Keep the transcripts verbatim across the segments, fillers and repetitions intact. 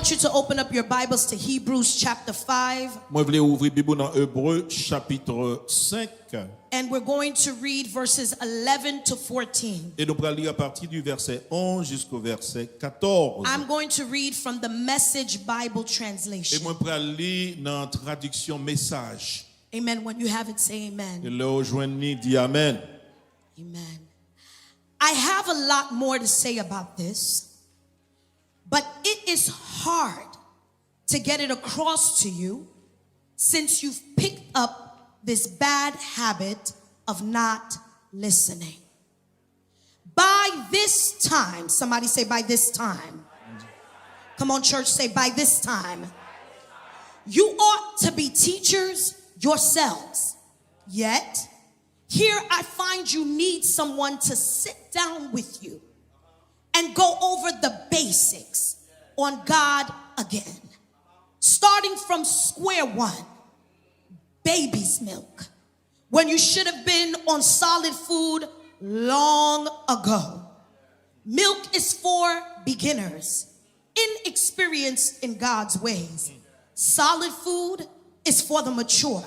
I want you to open up your Bibles to Hebrews chapter five, Mwen vle ouvri Bib ou nan Ebre chapit senk. And we're going to read verses eleven to fourteen. E nou pral li apati di vèsè onz jisko vèsè katòz. I'm going to read from the Message Bible translation. E mwen pral li nan tradiksyon Mesaj. Amen. When you have it, say amen. E lè w jwenn li, di amèn. Amen. I have a lot more to say about this, but it is hard to get it across to you since you've picked up this bad habit of not listening. By this time, somebody say, "By this time." Come on, church, say, "By this time." You ought to be teachers yourselves. Yet, here I find you need someone to sit down with you and go over the basics on God again. Starting from square one, baby's milk, when you should have been on solid food long ago. Milk is for beginners, inexperienced in God's ways. Solid food is for the mature,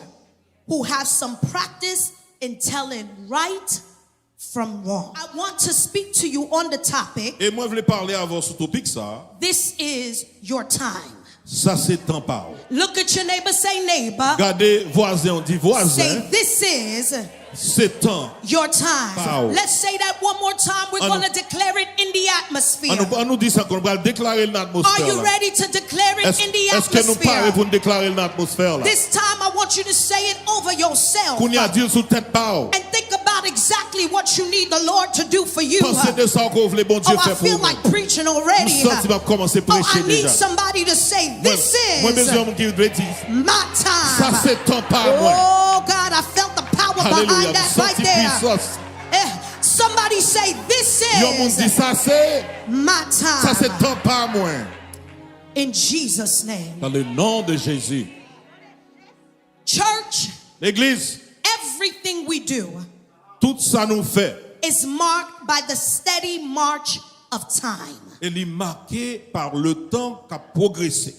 who have some practice in telling right from wrong. I want to speak to you on the topic. E mwen vle pale avè w sou topik sa. This is your time. Sa se tan pa w. Look at your neighbor, say, "Neighbor." Gade vwazen w, di, "Vwazen, Say, "This is se tan your time." pa w." Let's say that one more time. We're An nou- going to declare it in the atmosphere. An nou, an nou di sa ankò, nou pral deklare l nan Are atmosfè you la. ready to declare it Èske, in the èske nou pare atmosphere? pou n deklare l nan atmosfè la? This time, I want you to say it over yourself. Kounye a, di l sou tèt pa w. And think about exactly what you need the Lord to do for you. Panse de sa w vle Bondye Oh, fè I pou feel ou like menm. preaching M already. santi m ap kòmanse Oh, preche I need deja. somebody to say, Mwen, "This mwen bezwen is yon moun ki vle di, my time." "Sa se tan pa mwen." Oh, God, I felt the power Alelouya, behind m that right santi there. pwisans. Eh, somebody say, "This Yon moun di, is "Sa se, my sa se time." tan pa mwen." In Jesus' name. Dans le nom de Jésus. Church, Legliz, everything we do tout sa nou fè is marked by the steady march of time. e li make pa le tan k ap pwogrese.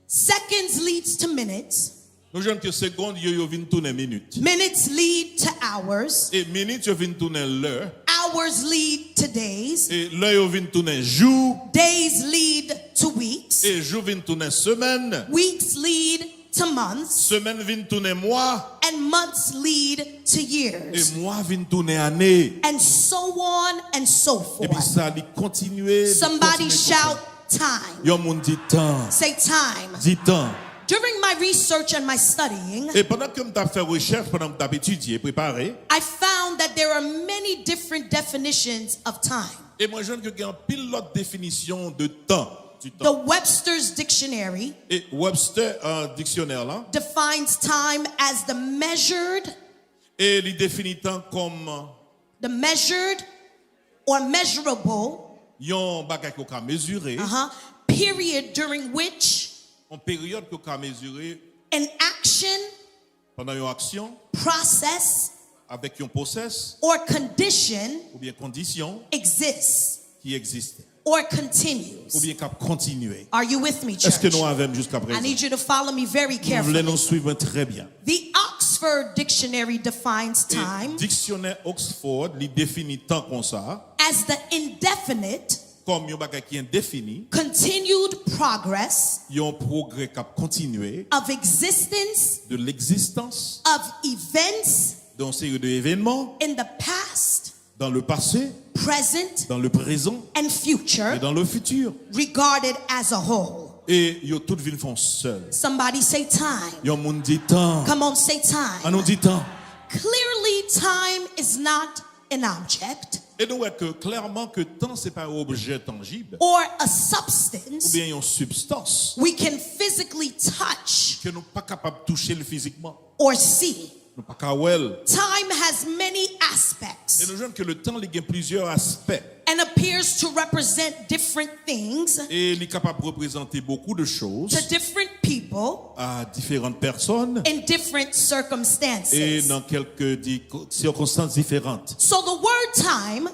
Seconds leads to minutes. Nou jwenn ke segonn yo, yo vin tounen minit. Minutes lead to hours. E minit yo vin tounen lè. Hours lead to days. E lè yo vin tounen jou. Days lead to weeks. E jou vin tounen semèn. Weeks lead to months. Semèn vin tounen mwa. And months lead to years. E mwa vin tounen ane. And so on and so forth. Epi sa, li kontinye, li Somebody kontinye konsa. shout, "Time." Yon moun di, "Tan." Say, "Time." Di, "Tan." During my research and my studying, E pandan ke m t ap fè rechèch, pandan m t ap etidye, prepare, I found that there are many different definitions of time. e mwen jwenn ke gen anpil lòt definisyon de tan, du The temps. Webster's Dictionary E Webster, euh, diksyonè la, defines time as the measured, e li defini tan kòm the measured or measurable yon bagay ke w ka mezire, uh-huh, period during which yon peryòd ke w ka mezire an action, pandan yon aksyon, process, avèk yon pwosès, or condition oubyen kondisyon exists ki egziste, or continues. oubyen k ap kontinye. Are you with me, church? Èske nou avè m jiska I prezan? need you to follow me very Mwen vle carefully. nou swiv mwen trè byen. The Oxford Dictionary defines E time diksyonè Oxford, li defini tan konsa, as the indefinite, kòm yon bagay ki endefini, continued progress yon pwogrè k ap kontinye of existence de legzistans of events de yon seri de evènman in the past, dans le passé, present, dans le présent and future, et dans le futur. regarded as a whole. E yo tout vin fè yon sèl. Somebody say time. Yon moun di tan. Come on, say time. An nou di tan. Clearly, time is not an object E nou wè ke klèman ke tan se pa yon objè tanjib or a substance oubyen yon sibstans we can physically touch ke nou pa kapab touche l fizikman. or see. Nou pa ka wè l. Time has many aspects E nou jwenn ke le tan li gen plizyè aspè. and appears to represent different things E li kapab reprezante bokou de choz to different people a diferan pèsòn in different e circumstances. nan kèlke di, sikonstans diferan. So the word time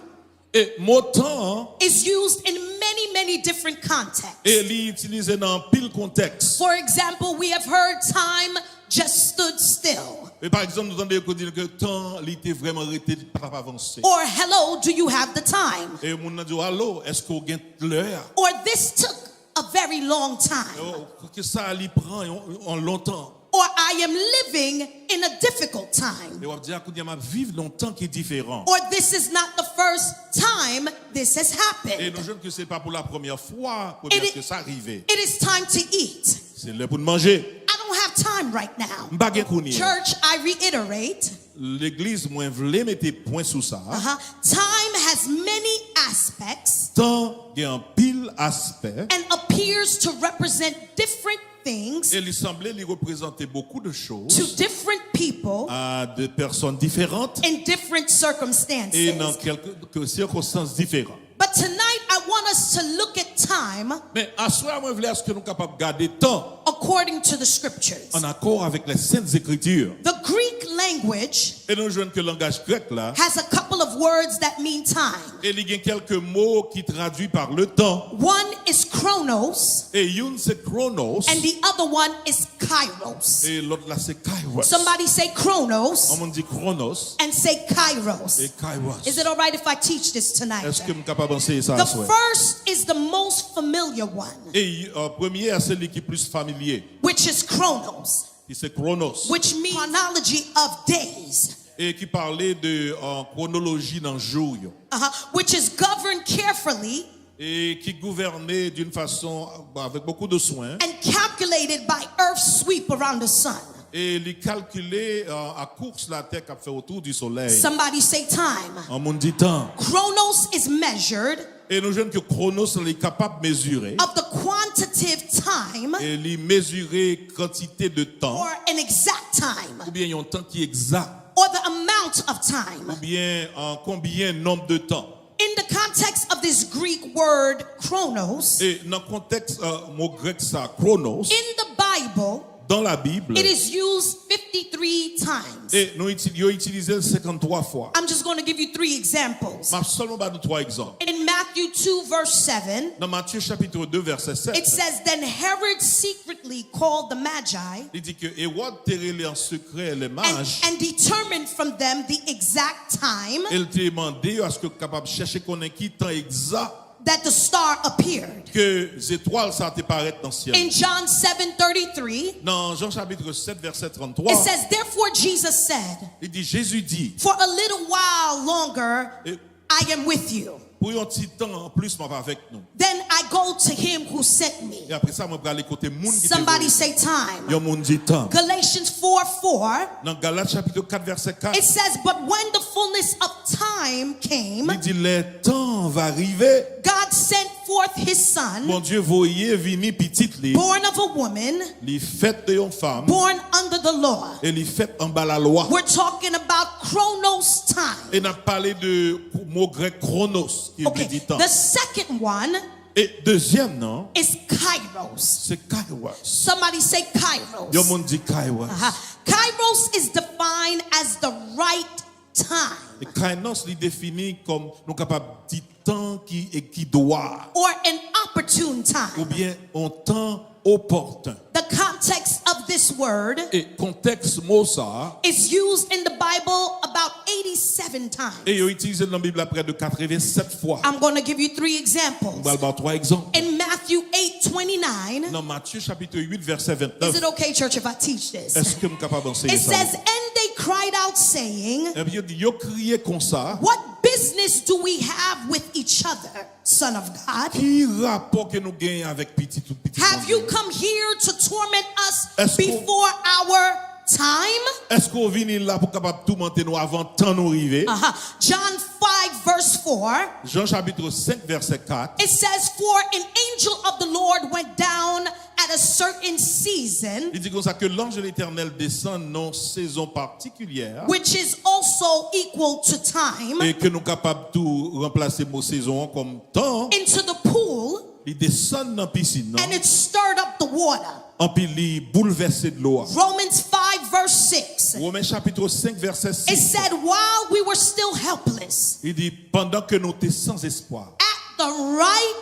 E mo tan an is used in many, many different contexts. E li itilize nan anpil kontèks. For example, we have heard time just stood still. E pa egzanp, nou tande yo di ke tan li te vrèman rete, li pa t ap avanse. Or, "Hello, do you have the time?" E moun nan di w, "Alo, èske w gen lè a?" Or, "This took a very long time." Yo, ke sa li pran yon, yon lontan. Or, "I am living in a difficult time." E w ap di, "A, kounye a m ap viv nan yon tan ki diferan." Or, "This is not the first time this has happened." E nou jwenn ke se pa pou la premyè fwa, premyè ke sa rive. It is time to eat. Se lè pou n manje. I don't have time right now. M pa gen kounye a. Church, I reiterate. Legliz, mwen vle mete pwen sou sa. Uh-huh. Time has many aspects. Tan gen anpil aspè. And appears to represent different things. E li sanble li reprezante bokou de choz. To different people. A de pèsòn diferan. In different circumstances. E nan kèlke sikonstans diferan. But tonight I want us to look at time. Men aswè a, mwen vle aske nou kapab gade tan. According to the scriptures. An akò avèk les Saintes Écritures. The Greek language. E nou jwenn ke langaj grèk la. Has a couple of words that mean time. E li gen kèlke mo ki tradui pa le tan. One is chronos. E youn se chronos. And the other one is kairos. E lòt la se kairos. Somebody say chronos. Yon moun di chronos. And say kairos. E kairos. Is it all right if I teach this tonight? Èske m kapab anseye sa aswè? The first is the most familiar one. E euh, premye a se li ki plis familye. Which is chronos. Ki se chronos. Which means chronology of days. E ki pale de euh, kwonoloji nan jou yo. Uh-huh. Which is governed carefully. E ki gouvène d'une façon avec beaucoup de soin. And calculated by Earth's sweep around the sun. E li kalkile euh, a kours Latè k ap fè otou di Solèy. Somebody say time. Yon moun di tan. Chronos is measured. E nou jwenn ke chronos li kapab mezire. Of the quantitative time. E li mezire kantite de tan. Or an exact time. Oubyen yon tan ki egzak. Or the amount of time. Oubyen euh, konbyen nonb de tan. In the context of this Greek word chronos, e nan kontèks euh, mo grèk sa chronos, in the Bible, dans la Bible, it is used fifty-three times. E nou iti, yo itilize l senkanntwa fwa. I'm just going to give you three examples. M ap sèlman ba nou twa egzanp. In Matthew two, verse seven, nan Matye chapit de vèsè sèt, it says, "Then Herod secretly called the Magi." Li di ke Ewòd te rele an sekrè lè maj. And, and determined from them the exact time. E l te mande yo aske yo kapab chèche konnen ki tan egzak that the star appeared. Ke zetwal sa te parèt nan syèl. In John seven thirty-three, nan Jan chapit sèt vèsè tranntwa, it says, "Therefore Jesus said, li di, Jezi di, for a little while longer, e, I am with you. Pou yon ti tan anplis, m ap avèk nou. Then I go to him who sent me." E apre sa, mwen prale kote moun ki te voye m. Somebody say time. Yon moun di tan. Galatians four four, nan Galat chapit kat vèsè kat, it says, "But when the fullness of time came, li di, lè tan va rive, God sent forth his son, Bondye voye vini pitit li, born of a woman, li fèt de yon fanm, born under the law." E li fèt anba lalwa. We're talking about chronos time. E n ap pale de mo grèk chronos, ki vle di tan. Okay, the second one, e dezyèm nan, is kairos. Se kairos. Somebody say kairos. Yon moun di kairos. Uh-huh. Kairos is defined as the right time. E kairos li defini kòm nou kapab di tan ki, e ki dwa. Or an opportune time. Oubyen yon tan opòten. The context of this word, e kontèks mo sa a, is used in the Bible about eighty-seven times. E yo itilize l nan Bib la prè de katrevennsèt fwa. I'm going to give you three examples. M pral ba w twa egzanp. In Matthew eight twenty-nine, nan Matye chapit uit vèsè ventnèf. Is it okay, church, if I teach this? Èske m kapab anseye sa? It says, "And they cried out, saying, Epi yo di, yo kriye konsa, What business do we have with each other, Son of God? Ki rapò ke nou genyen avèk pitit ou pitit Bondye? Have you come here to torment us before our time?" Èske w vini la pou kapab toumante nou avan tan nou rive? Uh-huh. John five, verse four. Jan chapit senk, vèsè kat. It says, "For an angel of the Lord went down at a certain season," Li di konsa ke lanj de Letènèl desann nan yon sezon patikilyè, which is also equal to time, e ke nou kapab tou ranplase mo sezon an kòm tan. Into the pool, Li desann nan pisin nan. And it stirred up the water. Anpi li boulvèse dlo a. Romans five, verse six. Women chapit senk, vèsè sis. It said, "While we were still helpless, Li di, pandan ke nou te san espwa, at the right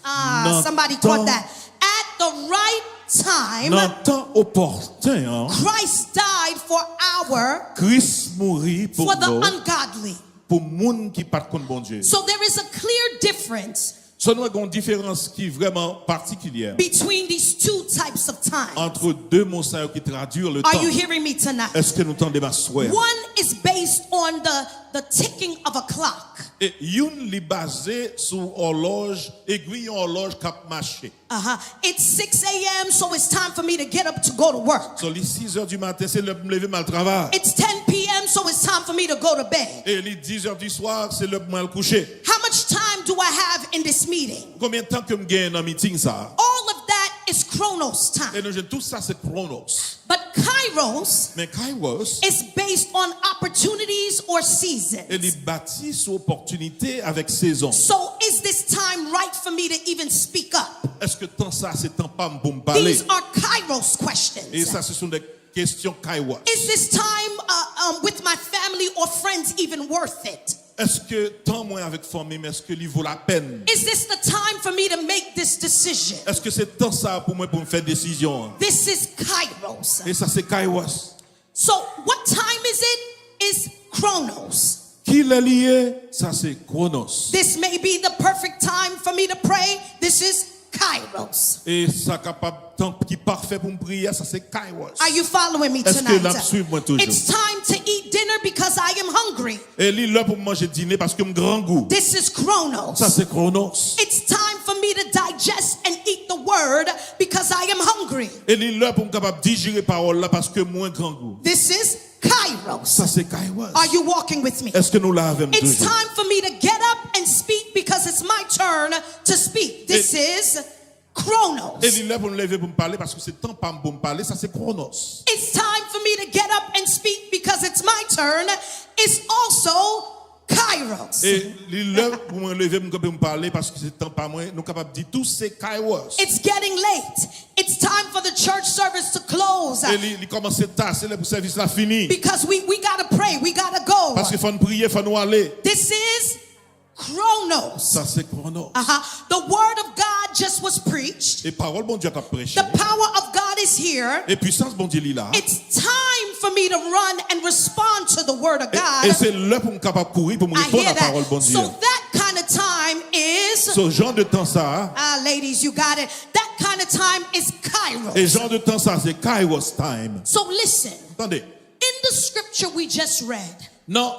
Ah, Nan somebody tan- caught that. At the right time, Nan tan opòten an, Christ died for our, Kris mouri pou for the nou, ungodly. Pou moun ki pa t konn Bondye. So there is a clear difference So nou wè gen yon diferans ki vrèman patikilyè between these two types of time. Antre de mo sa yo ki tradui le Are tan. You hearing me tonight? Èske nou tande m aswè? One is based on the, the ticking of a clock. E youn li baze sou òlòj, egwi yon òlòj k ap mache. Uh-huh. It's six a.m., so it's time for me to get up to go to work. So li sis è di maten, se lè pou m leve m al travay. It's ten p.m., so it's time for me to go to bed. E li dis è di swa, se lè pou mwen al kouche. How much time do I have in this meeting? Konbyen tan ke m genyen nan miting sa a? All of that is chronos E time. Nou jwenn tout sa se chronos. But kairos Men kairos, is based on opportunities or seasons. E li bati sou opòtinite avèk sezon. So is this time right for me to even speak up? Èske tan sa se tan pa m pou m pale? These are kairos questions. E sa se sont des questions kairos. Is this time uh, um, with my family or friends even worth it? Èske tan mwen avèk fanmi m, èske li vo lapèn? Is this the time for me to make this decision? Èske se tan sa pou mwen pou m fè desizyon an? This is kairos. E sa se kairos. So what time is it? Is chronos. Kilè li ye? Sa se chronos. This may be the perfect time for me to pray. This is kairos. E sa kapab tan ki pafè pou m priye, sa se kairos. Are you following me Èske tonight? N ap swiv mwen toujou? It's time to eat dinner because I am hungry. E li lè pou m manje dine paske m grangou. This is chronos. Sa se chronos. It's time for me to digest and eat the word because I am hungry. E li lè pou m kapab dijere pawòl la paske mwen grangou. This is kairos. Sa se kairos. Are you walking with me? Èske nou la avè m It's toujou? Time for me to get up and speak because it's my turn to speak. This is chronos. E li lè pou m leve pou m pale paske se tan pa m pou m pale, sa se chronos. It's time for me to get up and speak because it's my turn. It's also kairos. E li lè pou mwen leve m kanpe m pale paske se tan pa mwen, nou kapab di tou se kairos. It's getting late. It's time for the church service to close. E li, li kòmanse ta, se lè pou sèvis la fini. Because we, we gotta pray, we gotta go. Paske fò n priye, fò nou ale. This is chronos. Sa se chronos. Uh-huh. The word of God just was preached. E pawòl Bondye t ap preche. The power of God is here. E pwisans Bondye li la. It's time for me to run and respond to the word of E, God. E se lè pou m kapab kouri pou m I reponn hear a pawòl that. Bondye. So that kind of time is. So jan de tan sa a, Ah, ladies, you got it. That kind of time is kairos. E jan de tan sa a se kairos time. So listen. Tande, In the scripture we just read, nan,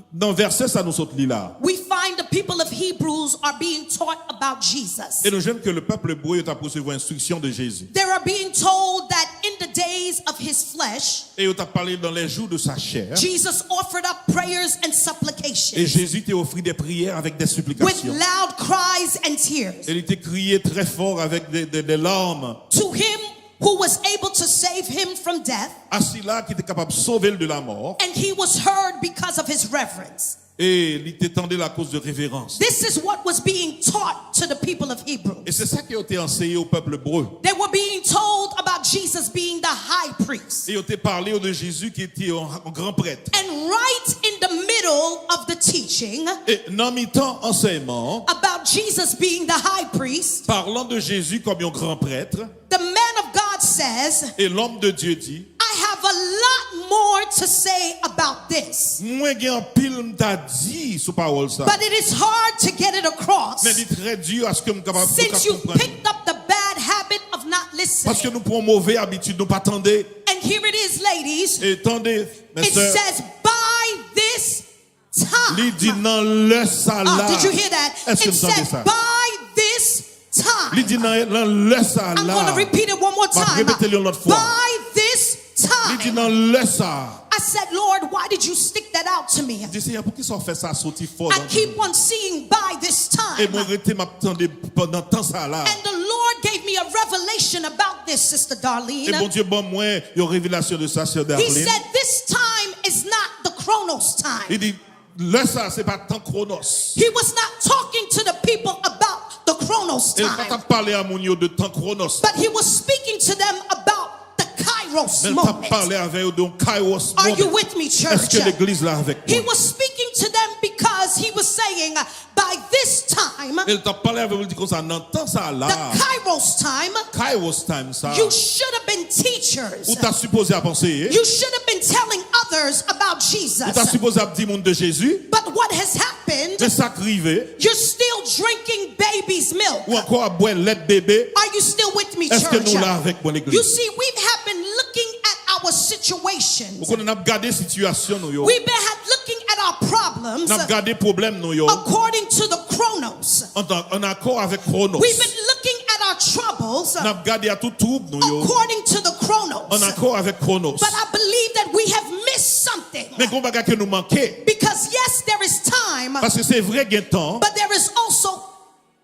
nan vèsè sa nou sot li la, we find the people of Hebrews are being taught about Jesus. E nou jwenn ke le peuple hébreu yo t ap resevwa enstriksyon de Jezi. They are being told that in the days of his flesh, E yo t ap pale dans les jours de sa chair. Jesus offered up prayers and supplications E Jezi te ofri de priyè avèk de with siplikasyon. Loud cries and tears E li te kriye trè fò avèk de, de, de larm. To him who was able to save him from death, A sila ki te kapab sove l de la mò. And he was heard because of his reverence. E li te tande l akoz de reverans. This is what was being taught to the people of Hebrew. E se sa ke yo te anseye o pèp ebre. They were being told about Jesus being the high priest. E yo te pale yo de Jezi ki te yon, yon gran prèt. And right in the middle of the teaching E nan mitan ansèyman an, about Jesus being the high priest, parlant de Jésus comme yon gran prèt, the man of God says, e lòm de Dye di, I have a lot more to say about this, mwen gen anpil m ta di sou pawòl sa. But it is hard to get it across Men li trè di aske m kapab, nou ka since you konprann. Picked up the bad habit of not listening. Paske nou pran move abitid, nou pa tande. And here it is, ladies. E tande, It mesye. Says, by this time. Li di nan lè sa la. Oh, did you hear that? Èske It m tande says, sa? By this time. Li di nan, nan lè sa la. I'm going to repeat it one more M ap time. Repete l yon lòt fwa. By this time. Li di nan lè sa. I said, Lord, why did you stick that out to me? Di, Senyè, poukisa w fè sa soti fò I nan keep on seeing by this time. E mwen rete m ap tande pandan tan sa la. And the Lord gave me a revelation about this, Sister Darlene. E Bondye ban mwen yon revelasyon de sa, Sè He Darlene. Said, this time is not the chronos time. Li di, lè sa, se pa tan chronos. He was not talking to the people about the chronos E l pa t time, ap pale a moun yo de tan chronos. But he was speaking to them about the kairos Men l t ap moment. Pale avè yo de yon kairos Are you moment. With me, church? Èske legliz la avèk He mwen? Was speaking to them because he was saying, by this time, E l t ap pale avè yo, l di konsa, nan tan sa a la, the Kairos time, Kairos time sa, you should have been teachers. Ou ta sipoze ap anseye. You should have been telling others about Ou ta Jesus. sipoze ap di moun de Jezi. But what has happened? Men sa k rive, You're still drinking baby's milk. ou ankò ap bwè lèt bebe. Are you still with me, Èske church? nou la avèk mwen, You legliz? see, we have been looking at our situations. Ou konnen n ap gade sitiyasyon nou yo. We've been had looking at our problems N ap gade pwoblèm nou yo according to the chronos. an, an akò avèk Kronos. We've been looking at our troubles N ap gade a tout twoub nou yo according to the chronos. an akò avèk Kronos. But I believe that we have missed something. Men gen yon bagay ke nou manke. Because yes, there is time, Paske se vre gen tan, but there is also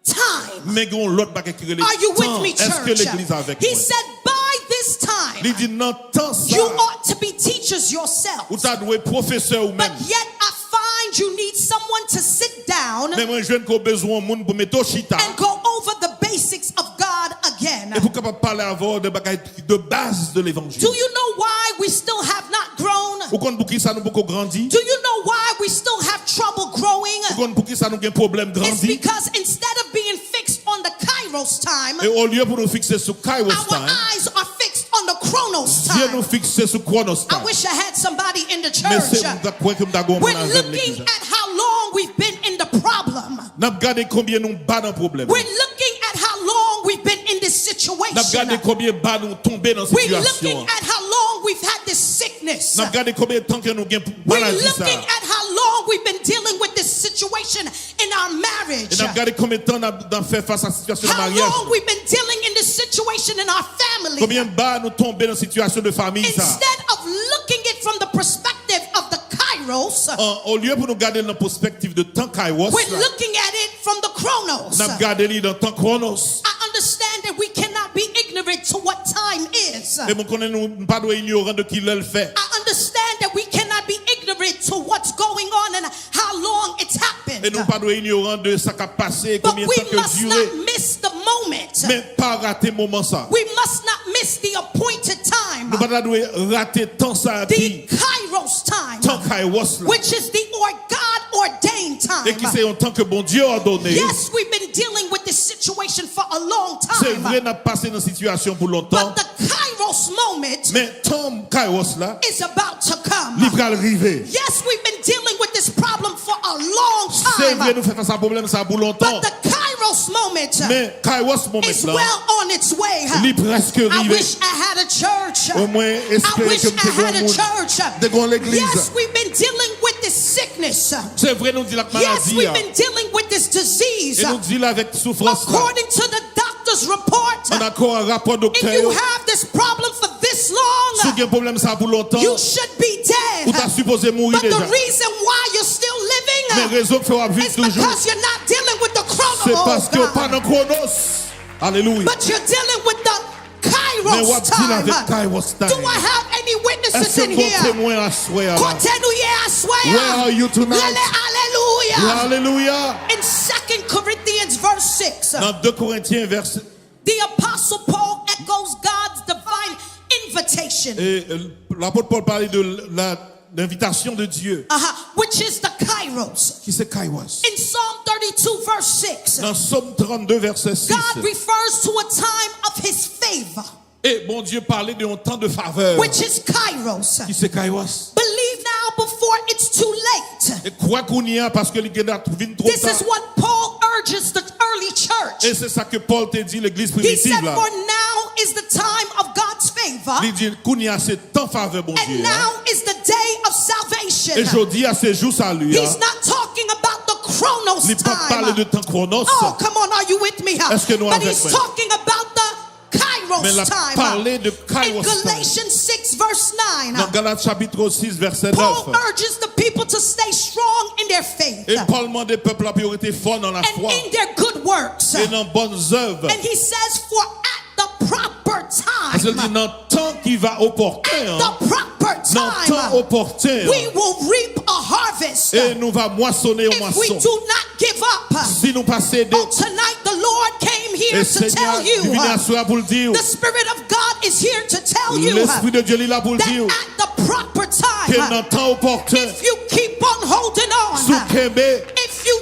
time. men gen yon lòt bagay ki rele Are you with tan. Me, Èske church? Legliz avèk He mwen? Said, by this time, Li di nan tan sa, you ought to be teachers yourself. Ou ta dwe pwofesè ou But menm. Yet I find you need someone to sit down Men mwen jwenn ke w bezwen yon moun pou mete w chita. And go over the basics of God again. E pou kapab pale avè w de bagay de baz de levanjil. Do you know why we still have not grown? Ou konn poukisa nou poko grandi? Do you know why we still have trouble growing? Ou konn poukisa nou gen pwoblèm It's grandi? Because instead of being fixed on the Kairos time, E olye pou nou fikse sou Kairos our time, eyes are fixed on the Chronos zye nou time. fikse sou Kronos I time. Wish I had somebody in the Men se church. M ta kwè ke m ta gen yon We're moun avè m looking legliz la. At how long we've been in the problem. N ap gade konbyen nou ba nan pwoblèm. We're looking at how long we've been in this N ap gade situation. Konbyen ba nou tonbe nan We're looking sitiyasyon an. At how long we've had this sickness. N ap gade konbyen tan ke nou gen We're maladi sa. Looking at how long we've been dealing with this situation in our marriage. E n ap gade konbyen tan n ap, n ap fè fas a sitiyasyon nan How maryaj long nou. We've been dealing in this situation in our family. Konbyen ba nou tonbe nan sitiyasyon de fanmi sa. Instead of looking it from the perspective of the Kairos, An, olye pou nou gade l nan pèspektiv de tan Kairos we're la, looking at it from the Chronos. N ap gade li nan tan Kronos. I understand that we cannot be ignorant to what time is. E mwen konnen nou n pa dwe inyoran de ki lè l fè. I understand that we cannot be ignorant to what's going on and how long it's happened. E nou pa dwe inyoran de sa k ap pase e But konbyen we tan ke l must dire. Not miss the moment. Men pa rate moman sa. We must not miss the appointed time. Nou pa ta dwe rate tan sa a The ki Kairos time. Tan Kairos la. Which is the or God ordained time. E ki se yon tan ke Bondye òdone. Yes, we've been dealing with this situation for a long Se time. Vre n ap pase nan sitiyasyon pou lontan. But the Kairos moment Men tan Kairos la is about to come. Li pral rive. Yes, we've been dealing with this problem for a long Se vre time. Nou fè fas a pwoblèm sa pou lontan. But the Kairos moment Men Kairos moment is la well on its way. Li prèske I rive. Wish I had a church. O mwen I espere wish ke m I te had gen a moun church. Te gen yon legliz. Yes, we've been dealing with this sickness. Se vre nou di l ak Yes, maladi we've a. Been dealing with this disease. E nou di l avèk soufrans la. According to the doctor's report, An akò a rapò if doktè you yo. Have this problem for this long, Si w gen pwoblèm sa pou lontan, you should be dead. Ou ta sipoze mouri But the deja. Reason why you're still living Men rezon k fè w ap viv is toujou, because you're not dealing with the se paske w pa Chronos. Nan Kronos. Alelouya. But you're dealing with the Men w ap Kairos deal avèk time. Kairos time. Do I have any witnesses Èske in gen here? Temwen aswè a la? Kote nou ye aswè a? Where are you tonight? Rele alelouya. Alelouya. In Second Corinthians verse six, Nan de Korentyen vèsè the apostle Paul echoes God's divine invitation, E, e, lapot Pòl pale de la, l'invitation de Dieu, uh-huh, which is the Kairos. Ki se Kairos. In Psalm thirty-two verse six, Nan Sòm trannde vèsè sis, God refers to a time of his favor, e Bondye pale de yon tan de favè, which is Kairos. Ki se Kairos. Believe now before it's too late. E kwè kounye a paske li gen dat vin twò This ta. Is what Paul urges the early church. E se sa ke Pòl te di legliz He said, primitiv la. For now is the time of God's favor, Li di kounye a se tan favè and Bondye a. Now is the day of salvation. E jodi a se jou sali a. He's not talking about the Chronos Li pa time. Pale de tan Kronos. Oh, come on, are you with me? Huh? Èske nou But avèk he's mwen? Talking about the Kairos Men l ap time. Pale de Kairos In Galatians six verse nine, Nan Galat chapit sis vèsè Paul nèf. Urges the people to stay strong in their faith. E Pòl mande pèp la pou yo rete fò nan lafwa. And in their good works. E nan bòn zèv. And he says, for at the proper time. Paske l di nan tan ki va opòten an. The proper time. Nan tan opòten an. We will reap a harvest. E nou va mwasone yon mwason. If we do not give up. Si nou pa sede. Oh, tonight the Lord came here to tell you. Li vini aswè a pou l di w. The Spirit of God is here to tell you. Lespri de Dye li la pou l di w. That at the proper time. Ke nan tan opòten. If you keep on holding on. Si w kenbe. If you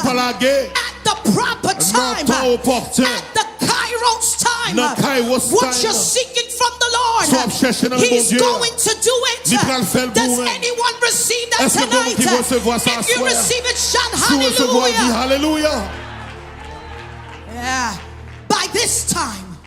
pa lage. At the proper time, nan tan opòtèn, at the kairos time, nan kairos time, what you're seeking from the Lord, sa w ap chèche nan men Bondye a, He's going to do it. Li pral fè l pou ou menm. Does anyone receive that tonight? Èske gen moun ki resevwa sa aswè a? If you receive it, shout hallelujah. Si w resevwa, di alelouya. Yeah. By this time,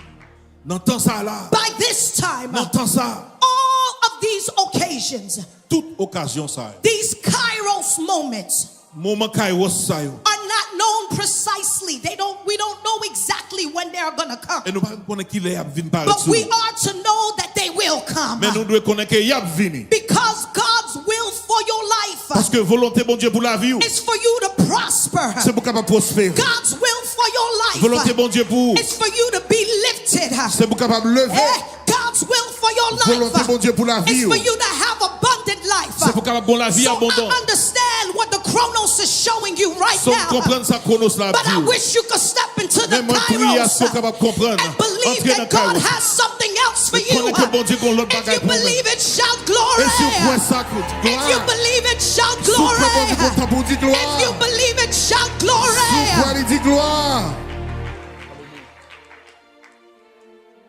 nan tan sa la, by this time, nan tan sa, all of these occasions, tout okazyon sa yo, these kairos moments, moman kairos sa yo, are not known precisely. They don't, we don't know exactly when they're gonna come. E nou pa konnen ki lè y ap vin parèt sou nou. But we are to know that they will come. Men nou dwe konnen ke y ap vini. Because God's will for your life, paske volonte Bondye pou lavi w, is for you to prosper. Se pou w kapab pwospere. God's will for your life, volonte Bondye pou ou, is for you to be lifted. Se pou w kapab leve. Eh, God's will for your life, volonte Bondye pou lavi w, is for you to have abundant life. Se pou w kapab gen lavi abondan. So I understand what the chronos is showing you right now. So m konprann sa Chronos la ap di w. But I wish you could step into the kairos, men mwen priye a si w kapab konprann, and believe that God has something else for you. Antre nan kairos. Ou konnen ke Bondye gen yon lòt bagay pou ou menm. If you believe it, shout glory. E si w kwè sa, glwa. If you believe it, shout glory. Si w kwè Bondye kontan pou w, di glwa. If you believe it, shout glory. Si w kwè li, di glwa.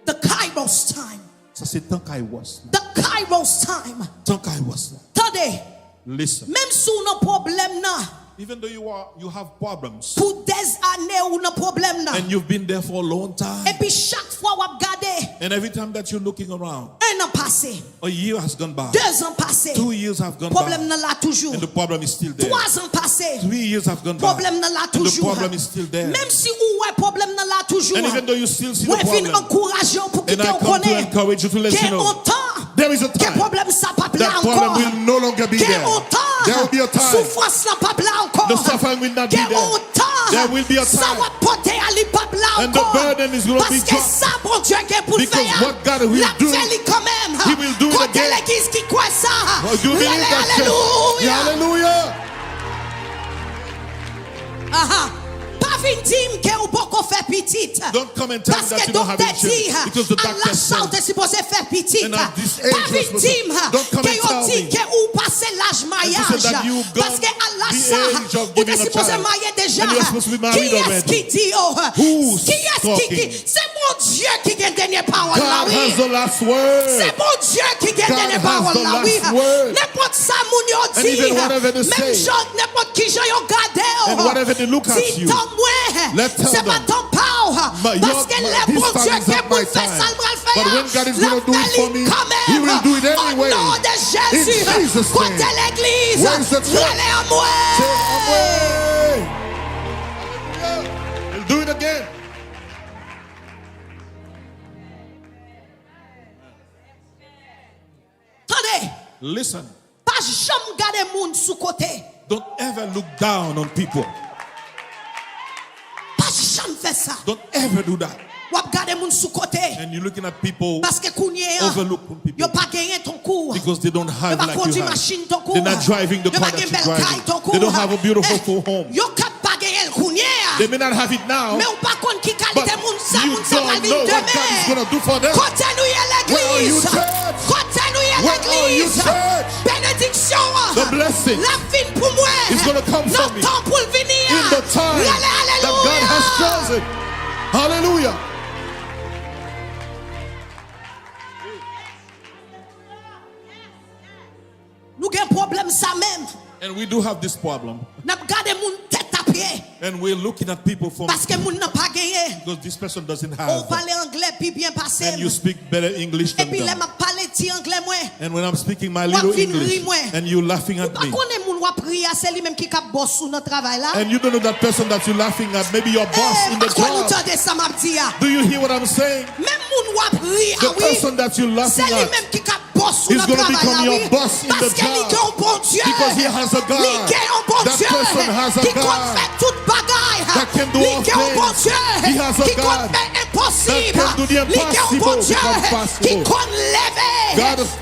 The kairos time. Sa se tan kairos la. The kairos time. Tan kairos la. Tande. Listen. Menm si w nan pwoblèm nan. Even though you are, you have problems. Pou dèzane ou nan pwoblèm nan. And you've been there for a long time. Epi chak fwa w ap gade. And every time that you're looking around, un an pase. A year has gone by. De zan pase. Two years have gone by. Pwoblèm nan la toujou. And the problem is still there. Twa zan pase. Three years have gone by. Pwoblèm nan la toujou. And the problem is still there. Menm si ou wè pwoblèm nan la toujou. And even though you still see the problem, mwen vin ankouraje w pou kite w konnen. And I come to encourage you, to let you know, gen yon tan, there is a time, ke pwoblèm sa p ap la ankò. That problem will no longer be there. Gen yon tan, there will be a time, soufrans lan p ap la ankò. The suffering will not be there. Gen yon tan, there will be a time, sa w ap pote a, li p ap la ankò. And the burden is gonna be dropped. Paske sa Bondye gen pou l fè a, because what God will do, l ap fè li kanmenm. He will do it again. Kote legliz ki kwè sa? Well, do you believe that, church? Rele alelouya. Yeah, alelouya. Aha. Pa vin di m ke ou poko fè pitit. Don't come and tell me that you don't have any children. Paske doktè di, because the doctor said, al laj sa ou te sipoze fè pitit. And at this age, you're supposed to, don't come and tell me. Pa vin di m ke yo di ke ou pase laj mayaj. And to say that you've gone the age of giving a child. Paske al laj sa, ou te sipoze marye deja. And you're supposed to be married already. Kiyès ki di yo? Who's talking? Kiyès ki, ki, Se Bondye ki gen dènye pawòl la, wi. God has the last word. Se Bondye ki gen dènye pawòl la, wi. God has the last word. Nenpòt sa moun yo di, and even whatever they say, menm jan, nenpòt ki jan yo gade w, and whatever they look at you, di tan mwen, let, tell them, se pa tan pa w, my, your, paske lè Bondye gen pou l fè sa l pral fè a, l ap fè li kanmenm. But when God is gonna do it for me, He will do it anyway. O non de Jezi, in Jesus' name. Kote legliz? Where is the church? Rele anmwe. Say, "Anmwe." He'll do it again. Tande. Listen. Pa janm gade moun sou kote. Don't ever look down on people. Pa janm fè sa. Don't ever do that. W ap gade moun sou kote. And you're looking at people, paske kounye a, overlook people, yo pa genyen tankou w. Because they don't have like you have. Yo pa kondui machin tankou w. They're not driving the car that you driving. Yo pa gen bèl kay tankou w. They don't have a beautiful home. Yo ka pa genyen l kounye a. They may not have it now, men ou pa konn ki kalite moun sa, moun sa pral vin demen. But you don't know what God is gonna do for them. Kote nou ye, legliz? Where are you, church? Kote nou ye, legliz? Where are you, church? Benediksyon an, the blessing, l ap vin pou mwen, is gonna come for me, nan tan pou l vini a. In the time that God has chosen. Rele alelouya. Hallelujah. Nou gen pwoblèm sa menm. And we do have this problem. N ap gade moun tèt a pye. And we're looking at people from, paske moun nan pa genyen. Because this person doesn't have. Ou pale anglè pi byen pase m. And you speak better English than them. Epi lè m ap pale ti anglè mwen, and when I'm speaking my little English, w ap vin ri mwen. And you laughing at me. Ou pa konnen moun w ap ri a, se li menm ki ka bòs ou nan travay la. And you don't know that person that you're laughing at, maybe your boss in the job. Eh, m pa kwè nou tande sa m ap di a. Do you hear what I'm saying? Menm moun w ap ri a, wi, se li menm ki ka bòs ou nan travay la, wi. He's gonna become your boss in the job. Paske li gen yon Bondye. Because he has a God. Li gen yon Bondye ki konn fè tout bagay. That person has a God that can do all things. He has a God that can do the impossible become possible. Li gen yon Bondye ki konn fè enposib. Li gen yon Bondye ki konn leve.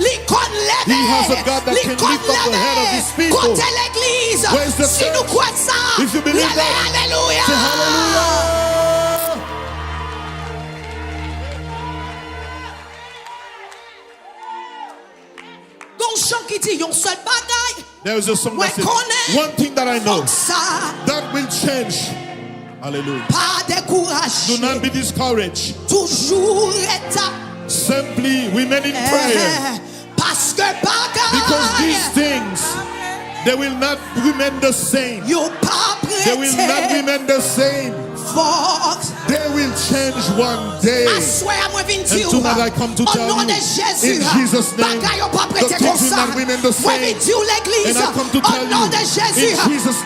Li konn leve. He has a God that can lift up the head of his people. Li konn leve. Kote legliz? Where's the church? Si nou kwè sa, rele alelouya. If you believe that, say hallelujah. Gon chan ki di yon sèl bagay. There is a song that says, mwen konnen One thing that I know, fòk sa, that will change. Hallelujah. Pa dekouraje. Do not be discouraged. Toujou ret. Simply remain in prayer. Eh, paske bagay, because these things, they will not remain the same. Yo pa prete. They will not remain the same. Fòk. They will change one day. Aswè a, mwen vin di w, o non de Jezi, bagay yo p ap rete konsa. Mwen vin di w, legliz, o non de Jezi,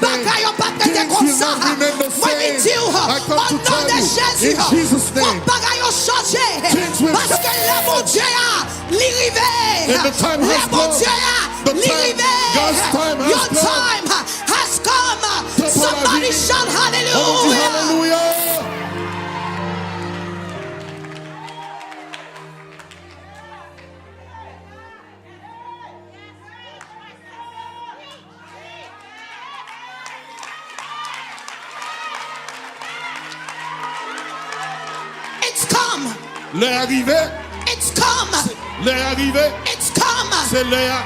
bagay yo p ap rete konsa. Mwen vin di w, o non de Jezi, fòk bagay yo chanje. Paske lè Bondye a, li rive. Lè Bondye a, li rive. Your time has come. Somebody shout hallelujah. It's come. Lè a rive. It's come. Lè a rive. It's come. Se lè a.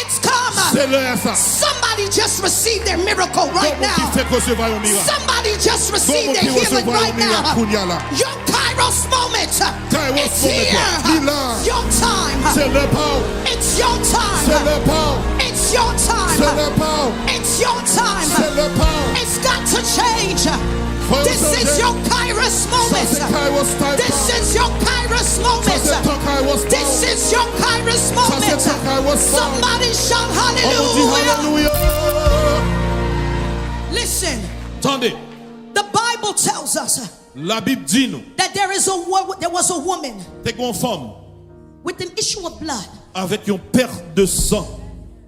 It's come. Se lè a sa. Somebody just received their miracle right now. Gon moun ki fèk resevwa yon mirak. Somebody just received their healing right now. Gon moun ki resevwa yon mirak kounya la. Your Kairos moment is here. Kairos moment la. Li la. Your time. Se lè pa w. It's your time. Se lè pa w. It's your time. Se lè pa w. It's your time. Se lè pa w. It's got to change. This is your Kairos moment. This is your Kairos moment. This is your Kairos moment. Somebody shout hallelujah. Listen. Tande. The Bible tells us, Labib di nou, that there is a wo- there was a woman, te gen yon fanm, with an issue of blood, avèk yon pèt de san.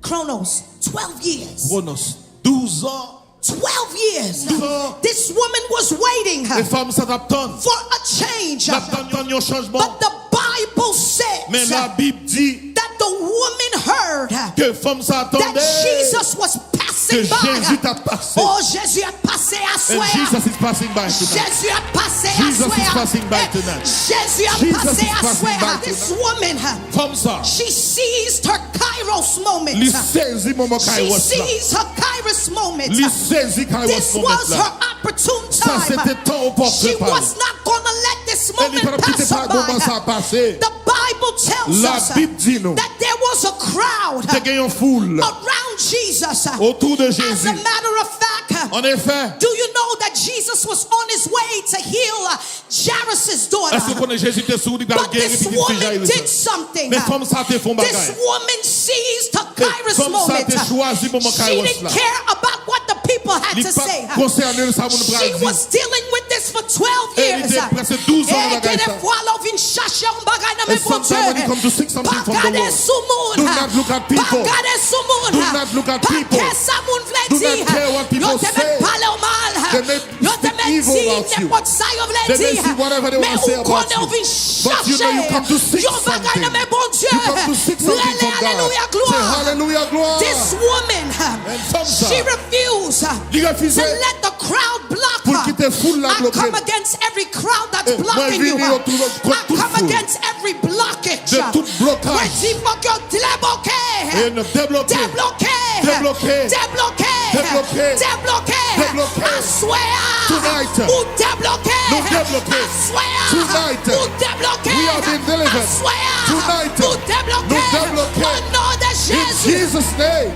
Chronos, twelve years. Chronos, douz an. Twelve years. Douz an. This woman was waiting, e fanm sa t ap tann, for a change. L ap tann yon chanjman. But the Bible said, men Labib di, that the woman heard, ke fanm sa a tande, that Jesus was passing by. Ke Jezi t ap pase. Oh, Jezi ap pase aswè a. And Jesus is passing by tonight. Jezi ap pase aswè a. Jesus is passing by tonight. Jezi ap pase aswè a. This woman, fanm sa, she seized her Kairos moment. Li sezi moman Kairos la. She seized her Kairos moment. Li sezi Kairos moment la. This was her opportune time. Sa se te tan opòtèn pa li. She was not gonna let this moment pass her by. E li pa t ap kite moman sa a pase. The Bible tells us, Labib di nou, that there was a crowd, te gen yon foul, around Jesus. Otou de Jezi. As a matter of fact, en effet, do you know that Jesus was on his way to heal Jairus' daughter? Èske w konnen Jezi te sou wout li pral geri pitit fi Jayiris la? But this woman did something. Men fanm sa a te fè yon bagay. This woman seized her Kairos moment. Fanm sa a te chwazi moman Kairos la. She didn't care about what the people had to say. Li pa t konsène l sa moun pral di. She was dealing with this for twelve years. E li te prèske douz an nan bagay sa. E gen de fwa lè w vin chache yon bagay nan men Bondye, pa gade sou moun. Do not look at people. Pa gade sou moun. Do not look at people. Pa kè sa moun vle di. Do not care what people say. Yo te mèt pale w mal. They may speak evil about you. Yo te mèt di nenpòt sa yo vle di. They may say whatever they want to say about you. Men ou konnen w vin chache yon bagay nan men Bondye. But you know you come to seek something from God. Rele alelouya, glwa. Say hallelujah, gloire. This woman, she refused to let the crowd block her. I come against every crowd that's blocking you. I come against every blockage. Mwen di fòk yo debloke. Debloke. Debloke. Debloke. Aswè a. Ou debloke. Aswè a. Ou debloke. Aswè a. Ou debloke. O non de Jezi.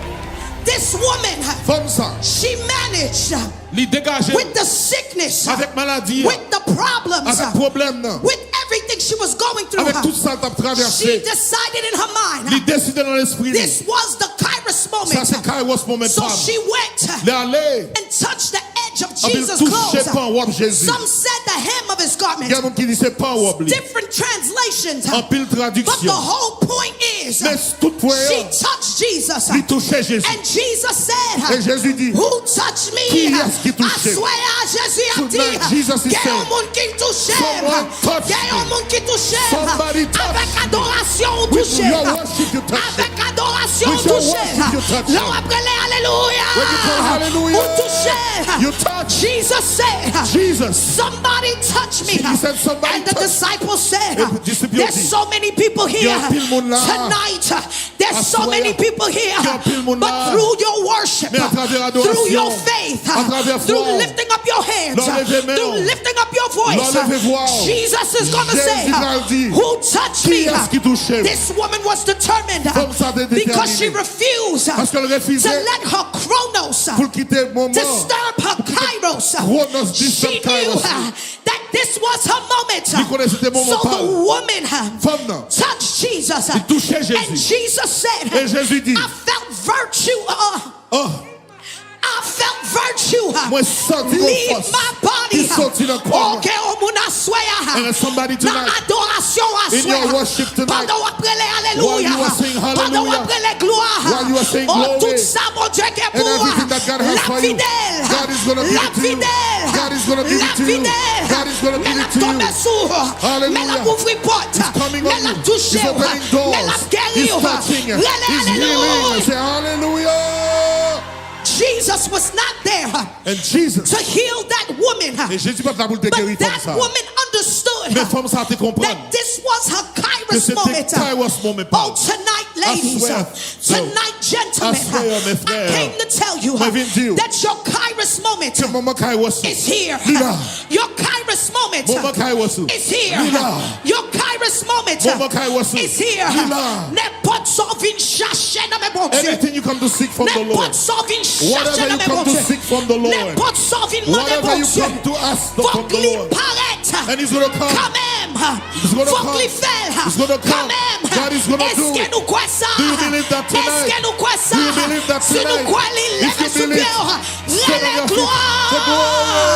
This woman, fanm sa, she managed, li degaje l, with the sickness, avèk maladi a, with the problems, avèk pwoblèm nan, with everything she was going through. Avèk tout sa l t ap travèse. She decided in her mind, li deside nan lespri li, this was the Kairos moment. Sa se Kairos moment pa m. So she went, li ale, and touched the edge of Jesus' clothes. Epi l touche panwòb Jezi. Some said the hem of his garment. Gen moun ki di se panwòb li. Different translations. Anpil tradiksyon. But the whole point is, men tout pwen an, she touched Jesus. Li touche Jezi. And Jesus said, e Jezi di, who touched me? Kiyès ki touche m? Aswè a, Jezi ap di, tonight, Jesus is saying, gen yon moun ki touche m. Someone touched me. Gen yon moun ki touche m. Somebody touched me. Avèk adorasyon ou touche m. With your worship, you touched me. Avèk adorasyon ou touche m. With your worship, you touched me. Lè w ap rele alelouya, when you call hallelujah, ou touche m. You touched me. Jesus said, Jesus, somebody touched me. He said, somebody touched me. And the disciples said, epi disip yo di, there's so many people here tonight. Gen anpil moun la. Aswè a, gen anpil moun la. There's so many people here. But through your worship, Men atravè adorasyon, atravè fwa, lè w leve men w, lè w leve vwa w, Jezi pral di, "Kiyès ki touche m?" Fanm sa te detèmine paske l refize pou l kite moman Kwonos disturb Kairos. Li konnen se te moman pa l. Fanm nan, li touche Jezi. E Jezi di, "Oh, mwen santi yon fòs ki soti nan kò mwen." And somebody tonight, in your worship tonight, while you are saying hallelujah, while you are saying glory, and everything that God has for you, God is going to give it to you. God is going to give it to you. God is going to give it to you. Hallelujah. He's coming on you. He's opening doors. He's touching. He's healing. Say hallelujah. Jesus was not there to heal that woman. E Jezi pa t la pou l te geri fanm sa. Men fanm sa te konprann ke se te Kairos moman pa l. Aswè, aswè, mes frères, mwen vin di w ke moman Kairos ou li la. Moman Kairos ou li la. Moman Kairos ou li la. Nenpòt sa w vin chache nan men Bondye. Anything you come to seek from the Lord, whatever you come to seek from the Lord, whatever you come to ask from the Lord, and He's going to come. Fòk li fè l kanmenm. God is going to do it. Do you believe that tonight? Do you believe that tonight? If you believe, stand on your feet. Say glory.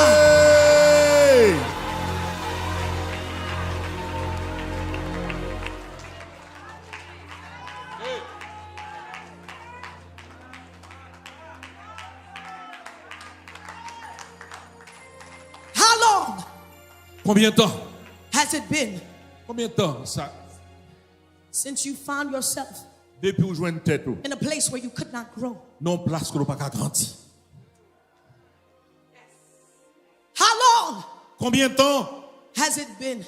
How long Konbyen tan? Has it been Konbyen tan sa? Since you found yourself Depi w jwenn tèt ou in a place where you could not grow? Nan yon plas kote w pa ka grandi. How long Konbyen tan has it been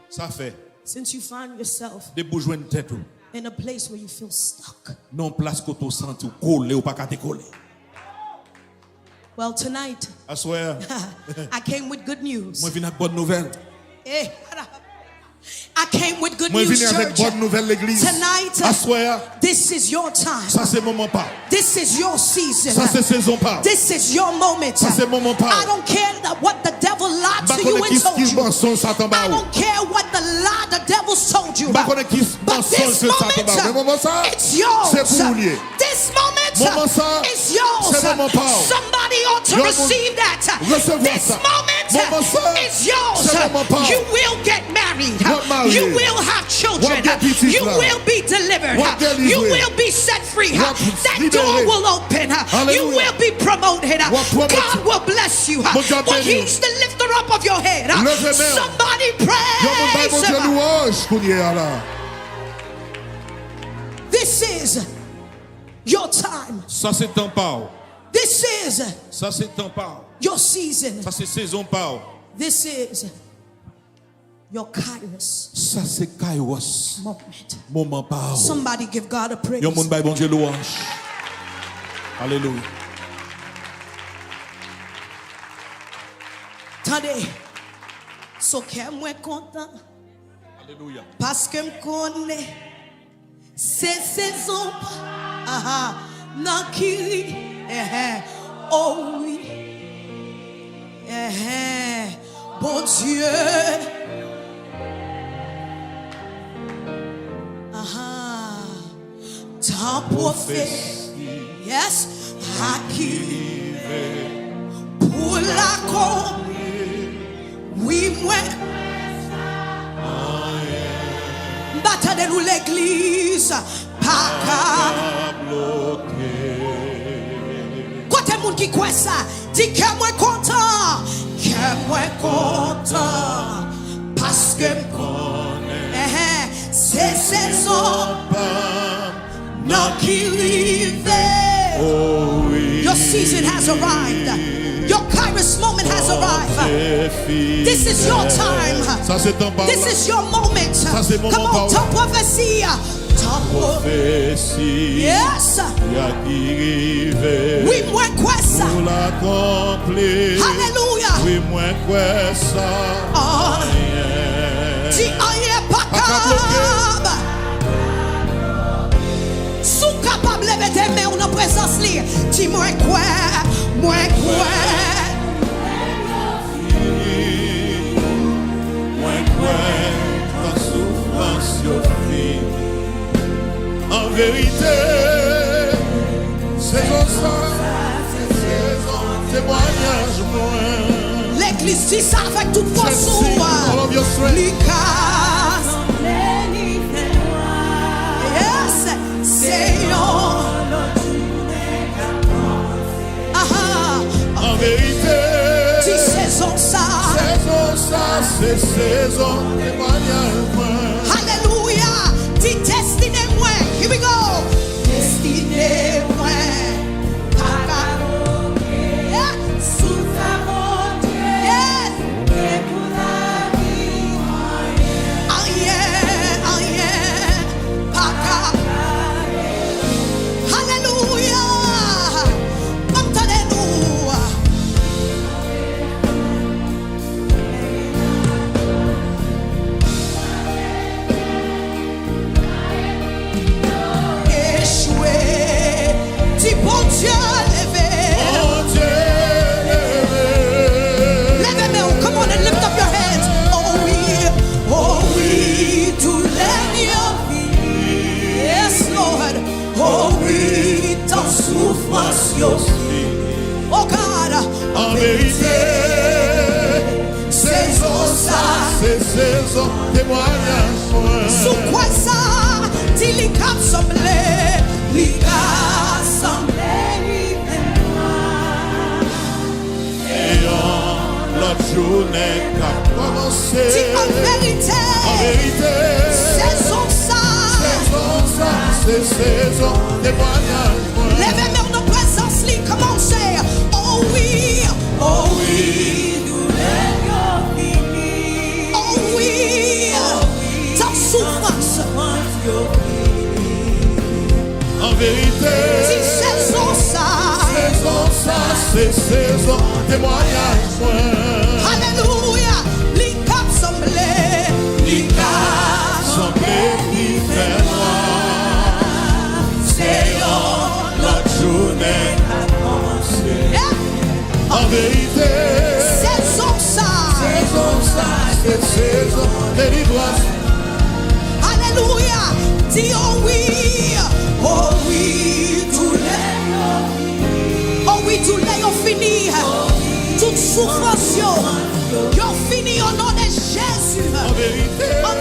sa fè since you found yourself depi w jwenn tèt ou in a place where you feel stuck? Nan yon plas kote w santi w kole, ou pa ka dekole? Well, tonight, Aswè a, I came with good news. Mwen vin ak bòn nouvèl. Eh, I came with good news, church. Mwen vini avèk bòn nouvèl, legliz. Tonight, Aswè a, this is your time. Sa se moman pa w. This is your season. Sa se sezon pa w. This is your moment. Sa se moman pa w. I don't care that what the devil lied to you and told you. M pa konnen ki, ki mansonj Satan ba ou. I don't care what the lie the devil's told you. M pa konnen ki mansonj ke Satan ba ou. But this moment, it's yours. Men moman sa, se pou ou l ye. This moment, Moman sa, is yours. Se moman pa w. Somebody ought to receive that. Yon moun resevwa sa. This moment, Moman sa, is yours. Se moman pa w. You will get married. W ap marye. You will have children. W ap gen pitit la. You will be delivered. W ap delivre. You will be set free. W ap libere. That door will open. Alelouya. You will be promoted. W ap pwomoti. God will bless you. Bondye ap beni w. But He's the lifter up of your head. Leve men w. Somebody praise Him. Yon moun bay Bondye louwanj kounye a la. This is your time. Sa se tan pa w. This is Sa se tan pa w. Your season. Sa se sezon pa w. This is your Kairos Sa se Kairos. Moment. Moman pa w. Somebody give God a praise. Yon moun bay Bondye louwanj. Alelouya. Tande. So kè mwen kontan. Alelouya. Paske m konnen se sezon pa, aha, nan ki ri, ehe, o wi, ehe, Bondye, aha, tan pwofesi, yes, a ki rive pou l akonpli. Wi, mwen. M pa tande nou legliz pa ka. Kote moun ki kwè sa? Di, kè mwen kontan. Kè mwen kontan. Paske m konnen. Ehe, se sezon pa m nan ki rive. Oh, wi. Your season has arrived. Your Kairos moment has arrived. This is your time. Sa se tan pa w la. This is your moment. Sa se moman pa w la. Come on, tan pwofesi. Tan pwofesi. Yes. Ya ki rive. Konpli. Alelouya. Wi, mwen kwè sa. Ah. Anyen. Di anyen pa kab. Si w kapab leve de men w nan prezans li, di mwen kwè, mwen kwè. Mwen kwè tan soufrans yo fini. An verite, sezon sa, se sezon temwayaj mwen. Legliz, di sa avèk tout fòs ou. Li ka sanble li fè nwa. Yes, se yon lòt jounen k ap kòmanse. Aha. An verite, di sezon sa, sezon sa, se sezon temwayaj mwen. Alelouya. Di destine mwen. Here we go. Destine mwen pa ka bloke. Yeah. Sou sa Bondye. Yes. Anyen, anyen pa ka. Alelouya. Ban m tande nou. Echwe. Di Bondye leve. Bondye leve. Leve men w. Come on and lift up your hands. Oh wi, oh wi, doulè m yo fini. Yes, Lord. Oh wi, tan soufrans yo fini. Oh God. An verite, sezon sa, se sezon temwayaj mwen. Si w kwè sa, di li ka sanble, li ka sanble li fè nwa. Se yon lòt jounen k ap kòmanse. Di an verite, an verite, sezon sa, sezon sa, se sezon temwayaj mwen. Leve men w nan prezans li, come on, say, oh wi, oh wi, doulè yo fini. Oh wi, tan soufrans yo fini. An verite, di sezon sa, sezon sa, se sezon temwayaj mwen. Alelouya, li ka sanble, li ka sanble li fè nwa. Se yon lòt jounen k ap kòmanse. Yeah. An verite, sezon sa, sezon sa, se sezon delivrans. Alelouya. Di, oh wi, oh wi, doulè yo fini. Oh wi, doulè yo fini. Tout soufrans yo, yo fini o non de Jezi. An verite. An